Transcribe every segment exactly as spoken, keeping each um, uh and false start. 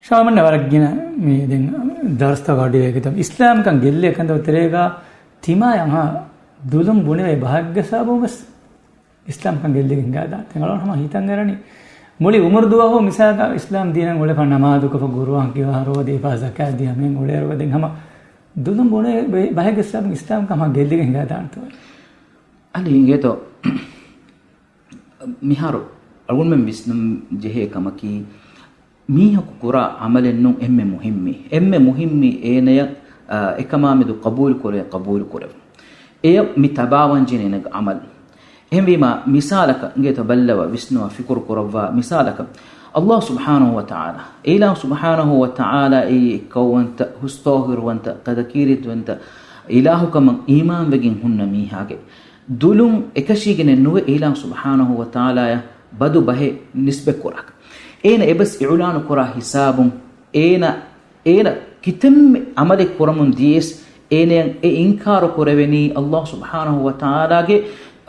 ޝާމަންނަ ވަރަށް ގިނަ މި ދެން ދަރުސްތައް ވަޑިވެގެތަ އިސްލާމްކަން ގެއްލޭ ކަންތައް ތެރޭގަ ތިމާޔަށް ހާ ދުލުން ބުނެވޭ ބަހެއްގެ ސަބަބުން ވެސް އިސްލާމްކަން ގެއްލިގެން ހިނގާދާނެ. ތެނގަޅު ހަމަ ހިތަށް އެރަނީ މުޅި އުމުރު ދުވަހު މިސާލަކަށް އިސްލާމް ދީނަށް އުޅެފަ ނަމާދުކޮށްފަ ގުރުއާން ކިޔާ ރޯދަ ހިފާ ޒަކާތް ދިޔަ މި އުޅޭ އަރުގަ ދެން ހަމަ ދުލުން ބުނެވޭ ބަހެއްގެ ސަބަބުން އިސްލާމްކަން ހަމަ ގެއްލިގެން ހިނގާދާނެތޯ؟ އަލި އިނގޭތޯ މިހާރު އަޅުގަނޑުމެން ވިސްނަން ޖެހޭ ކަމަކީ، މީހަކު ކުރާ ޢަމަލެއްނޫން އެންމެ މުހިއްމީ. އެންމެ މުހިއްމީ އޭނަޔަށް، އާ، އެކަމާމެދު ޤަބޫލުކުރޭ، ޤަބޫލުކުރެވުން. އެޔަށް މި ތަބާވަންޖެހޭ އޭނަގެ ޢަމަލު. އެހެންވީމާ، މިސާލަކަށް އިނގޭތޯ ބައްލަވާ، ވިސްނަވާ، ފިކުރު ކުރައްވާ މިސާލަކަށް، ﷲ ސުބްޙާނަހޫ ވަތަޢާލާ، އެ އިލާހު ސުބްޙާނަހޫ ވަތަޢާލާ އެއީ އެއްކައުވަންތަ، ހުސްޠާހިރުވަންތަ، ތަދްކީރުވަންތަ އިލާހުކަމަށް އީމާންވެގެން ހުންނަ މީހާގެ ދުލުން އެކަށީގެނެއް ނުވެ އެ އިލާހު ސުބްޙާނަހޫ ވަތަޢާލާޔަށް ބަދު ބަހެއް ނިސްބަތްކުރާކަށް. އޭނަ އެބަސް އިޢުލާނު ކުރާ ހިސާބުން އޭނަ، އޭނަ ކިތަންމެ ޢަމަލެއް ކުރަމުން ދިޔަސް އޭނަޔަށް އެ އިންކާރު ކުރެވެނީ ﷲ ސުބްޙާނަހޫ ވަތަޢާލާގެ،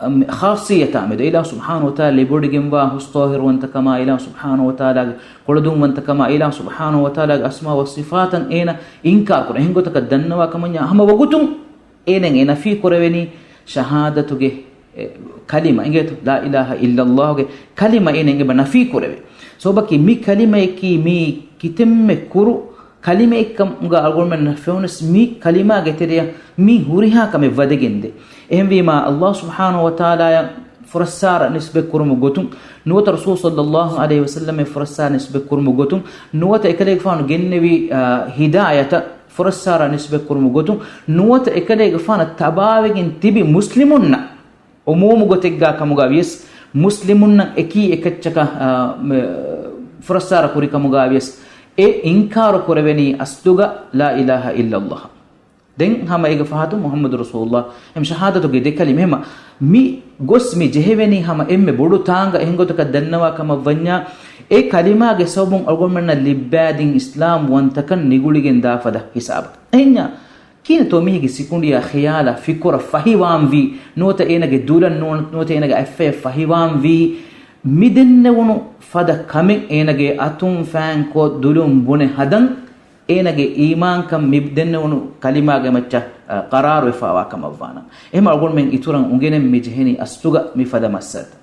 އަމް، ޚާއްޞިއްޔަތާމެދު. އެ އިލާހު ސުބްޙާނަހޫ ވަތަޢާލާ ލިބިވޮޑިގެންވާ ހުސްޠާހިރުވަންތަކަމާ، އިލާހު ސުބްޙާނަހޫ ވަތަޢާލާގެ ކޮޅުދުންވަންތަކަމާ، އިލާހު ސުބްޙާނަހޫ ވަތަޢާލާގެ އަސްމާ ވަ ޞިފާތަށް އޭނަ އިންކާރު ކުރޭ. އެހެން ގޮތަކަށް ދަންނަވާ ކަމަންޏާ ހަމަ ވަގުތުން އޭނައަށް އެ ނަފީ ކުރެވެނީ ޝަހާދަތުގެ، އެ، ކަލިމަ އިނގޭތޯ، ލާ އިލާހަ އިއްލައްލާހުގެ ކަލިމަ އޭނަ އެބަ ނަފީ ކުރެވޭ. ސަބަބަކީ މި ކަލިމަޔަކީ މީ ކިތަންމެ ކުރު ކަލިމައެއްކަމުގަ އަޅުގަނޑުމެންނަށް ފެނުނަސް މި ކަލިމާގެ ތެރެއަށް މީ ހުރިހާ ކަމެއް ވަދެގެންދޭ. އެހެންވީމާ، ﷲ ސުބްޙާނަހޫ ވަތަޢާލާޔަށް ފުރައްސާރަ ނިސްބަތްކުރުމުގެ ގޮތުން، ނުވަތަ ރަސޫލު ޞައްލައްލާހު ޢަލައިހި ވަސައްލަމަށް ފުރައްސާރަ ނިސްބަތްކުރުމުގެ ގޮތުން، ނުވަތަ އެކަލޭގެފާނު ގެންނެވި، އާ، ހިދާޔަތަށް ފުރައްސާރަ ނިސްބަތްކުރުމުގެ ގޮތުން، ނުވަތަ އެކަލޭގެފާނަށް ތަބާވެގެން ތިބި މުސްލިމުންނަށް ޢުމޫމު ގޮތެއްގާ ކަމުގާ ވިޔަސް، މުސްލިމުންނަށް އެކީ އެކައްޗަކަށް، އާ، މެ، ފުރައްސާރަ ކުރި ކަމުގާ ވިޔަސް، އެ އިންކާރު ކުރެވެނީ އަސްލުގަ ލާ އިލާހަ އިއްލައްލާހަށް. ދެން ހަމަ އޭގެ ފަހަތުން މުޙައްމަދު ރަސޫލުއްލާހް އެހެން ޝަހާދަތުގެ ދެ ކަލިމަ. އެހެންމަ މި ގޮސް މި ޖެހެވެނީ ހަމަ އެންމެ ބޮޑު ތާނގަ. އެހެން ގޮތަކަށް ދަންނަވާ ކަމަށް ވަންޏާ، އެ ކަލިމާގެ ސަބަބުން އަޅުގަނޑުމެންނަށް ލިއްބާދިން އިސްލާމް ވަންތަކަން ނިގުޅިގެން ދާ ފަދަ ހިސާބަކަށް. އެހެންޏާ، ކިހިނެއްތޯ މީހެއްގެ ސިކުނޑިއާ ޚިޔާލާ ފިކުރަށް ފަހިވާންވީ، ނުވަތަ އޭނަގެ ދުލަށް ނުވަ-، ނުވަތަ އޭނަގެ އަތްފަޔަށް ފަހިވާންވީ، މި ދެންނެވުނު ފަދަ ކަމެއް އޭނަގެ އަތުން ފާންކޮށް ދުލުން ބުނެ ހަދަން، އޭނަގެ އީމާންކަން މި ދެންނެވުނު ކަލިމާގެ މައްޗަށް، އަ، ޤަރާރުވެފާވާ ކަމަށްވާނަން. އެހެން އަޅުގަނޑުމެން އިތުރަށް އުނގެނެން މި ޖެހެނީ އަސްލުގަ މި ފަދަ މައްސަލަތައް.